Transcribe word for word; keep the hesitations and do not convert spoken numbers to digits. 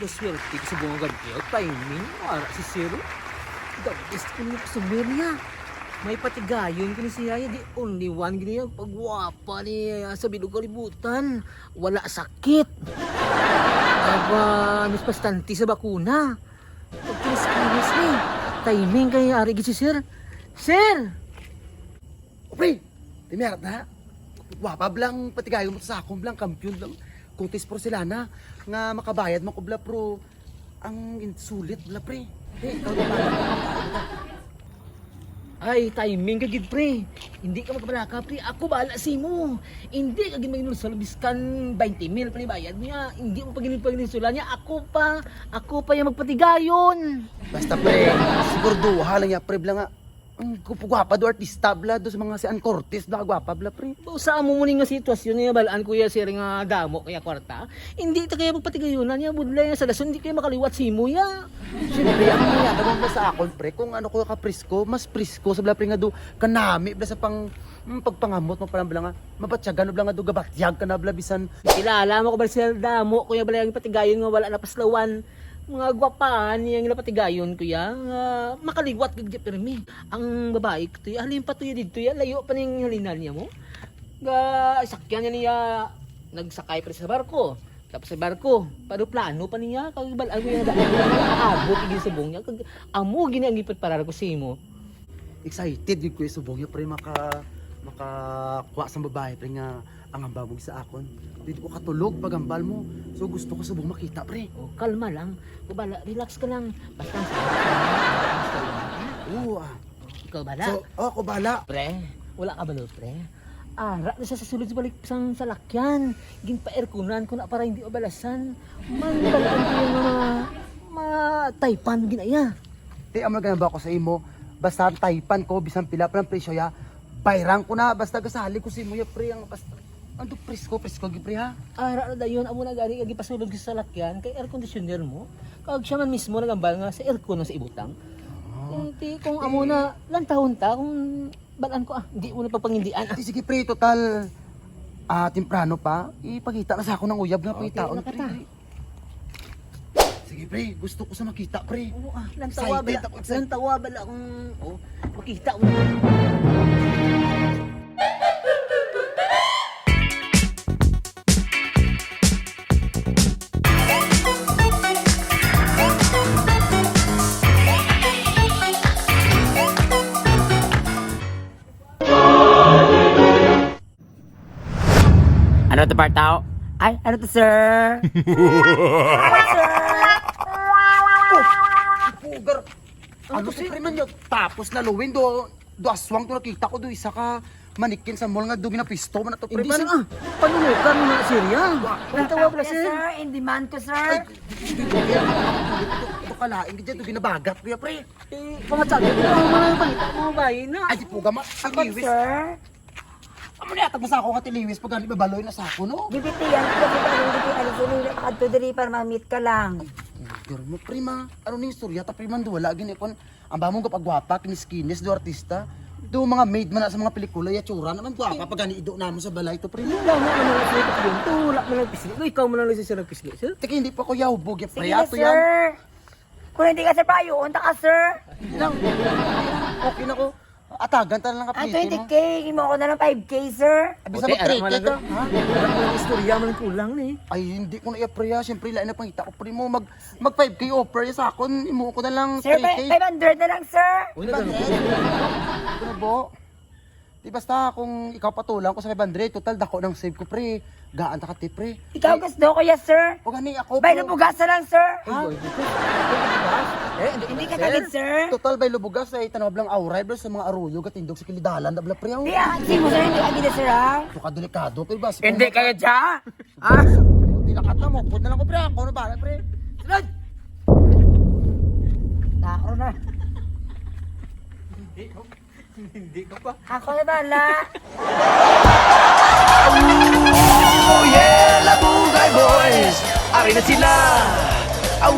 Maswerte ko sa bunga gab-i, timing, wala si Sir. The best ko niya customer niya. May patigayon ko ni siya, the only one gini ang pagwapa ni, ah, sa bilog kalibutan. Wala sakit. Aba, mas bastante sa bakuna. Pagkinis-kinis ni. Timing kay ari gid si Sir. Sir! O, pre, di may harap na. Wa pa blang patigayon mo sa akon blang kampiyon blang kutis porselana nga makabayad man ko bla, pero ang in-, sulit bla, pre. Pre, ikaw na bala. Ay, timing ka gid, pre. Hindi ka magbalaka, pre. Ako bala sa imo. Hindi ka gid maghinulsol biskan twenty mil pa ni bayad niya. Hindi mo pa gid paghinulsolan niya. Ako pa, ako pa yung magpatigayon. Basta, pre, siguro duha lang ya, pre, bla nga. Ang gupugwapa do artista bla, do sa mga si Ann Curtis bla, gwapa bla, pre. Sa amo mo ni nga sitwasyon niya, balaan, kuya, sir, nga damo kaya kwarta. Hindi ta kaya magpatigayunan niya, budlay niya sa dason, hindi kaya makaliwat si mo ya. Siyempre, ang mga tabang bla sa akon, pre, kung ano ko ka presko, mas presko sa bla, pre, nga do kanami bla sa pang, mm, pagpangamot mo pala bla nga, mabatyagan mo bla nga do gabatyag ka na bla, bisan. Kilala mo ko ba siya damo, kuya, bala yung patigayon nga wala napaslawan. Mga gwapahan niya nga napatigayon, kuya, nga makaliwat gid pirmi. Ang babae ko, tuya, halin pa, tuya, didto, ya, layo pa ning halinan niya mo. Ga, sakyan niya niya, nagsakay pa sa barko. Tapos sa barko, pano plano pa niya, kag bal-, ano niya, abot yung subong niya, kag amo gini ang ipaparar ko sa imo. Excited gid ko yung subong niya, pre, maka, makakuha sa babae, pre, nga ang hambal mo sa akon. Dili ko katulog pag hambal mo. So, gusto ko subong makita, pre. Oh, kalma lang. Kubala, relax ka lang. Basta ang sa. Oo, ah. Ikaw bala. So, oh, ako bala. Pre, wala ka balo, pre? Ara na siya sa sulod sa balik sang salakyan. Ginpa-airconan ko na para hindi mabalasan. Man, balaan ko yung mga, mga taypan ginaya. Te, amo na ba ko sa imo? Basta ang taypan ko, bisan pila pa ng presyo ya, bayrang ko na, basta gasalig ko sa imo ya, pre, ang basta, ang do presko, presko, gi, pre, ha? Ara na dayon, amo na gani, agi pasulod sa salakyan, kay air conditioner mo. Kag siya man mismo nagambal nga sa aircon ang sa ibutang. Ah. Kung ti, kung amo na, lantahon ta, kung balaan ko, ah, di mo na pagpangindian, ah. Di, sige, pre, total, ah, temprano pa, ipakita na sa ako ng uyab nga Okay, pangitaon, na kita. Pre. Sige, pre. Gusto ko sa makita, pre. Oo, ah, lantawa Excited bala. Ako, excited. Lantawa bala akong, oh, makita mo. Ano to, part tao? Ay, ano to, sir? Ano, sir? Oh, pugar. Ano Ano to, to, sir? Pre, man, yun? Tapos na, Luwin, do, do aswang to nakita ko, do isa ka manikin sa mall nga do ginapisto man ato, pre, Hindi, man. Sir, ah. Panunukan mo na, sir, yan. Wa-, Ang tawag na, Yes, sir. Sir. In demand ko, sir. Ay, di, di, di, di, di, di, kalain ka dyan, do ginabagat ko yan, pre. Eh, pangatsagan, ano man ang balita mo, bayi na. Ay, di po, gama. Ako, Anyways. Sir. Amo ni atag sa ako nga tiliwis pag gani babaloy na sa ako, no? Gibitian ko sa ano, gibitian sa nila, makadto diri para ma-meet ka lang. Ay, girl mo, prima. Ano ning istorya ta, prima? Wala gini kon ang bamong gapagwapa, kinis-kinis do artista. Do mga maid man na sa mga pelikula, ya tsura naman gwapa pag gani ido namo sa balay to, prima. Wala mo ano lang sa ito, wala mo lang pisngi. No, ikaw mo lang lang siya nagpisngi, sir. Teka, hindi pa ko yahubog, ya Sige na, preyato sir. Yan. Kung hindi ka, sir, paayuon ta ka, sir. Lang. Okay na ko. Atagan ta na lang ka Ang plete mo. Twenty K, imo ko na lang five K, sir. Abi sa Ote, mag-three K aram ka, lang, ha? Aram mo lang istorya man kulang ni. Ay, hindi ko na iya, pre, ha. Siyempre, lain na pangita ko, pre mo. Mag, mag five K offer sa akon, imo ko na lang Sir, three K. Five hundred na lang, sir. Uy, nagano ko. Ano, bo? Di basta kung ikaw patulang ko sa five hundred, total dako ng save ko, pre. Gaan ta ka, te, pre. Ikaw gusto ko, yes, sir. O gani, ako, Bay, pero lubugas na lang, sir. Ha? Uy, boy, bukas. Eh, hindi Hindi ka ka, sir. Gid, sir. Total, bay, lubugas, ay, tanawag lang, auray, bro, sa mga aruyo, gatindog sa kilidalan, dabla, pre, oh. Di, ah, si mo, sir, hindi ka gid, sir, ha? So, kadelikado, pero bas, Hindi kaya dya? Ah? Tinakat na mo, put na lang ko, pre, ako na bala, pre. Sunod! Tao na. Hindi ko. Hindi ka pa. Ako na bala. Oh yeah, Labugay Boys! Ari na sila! Au!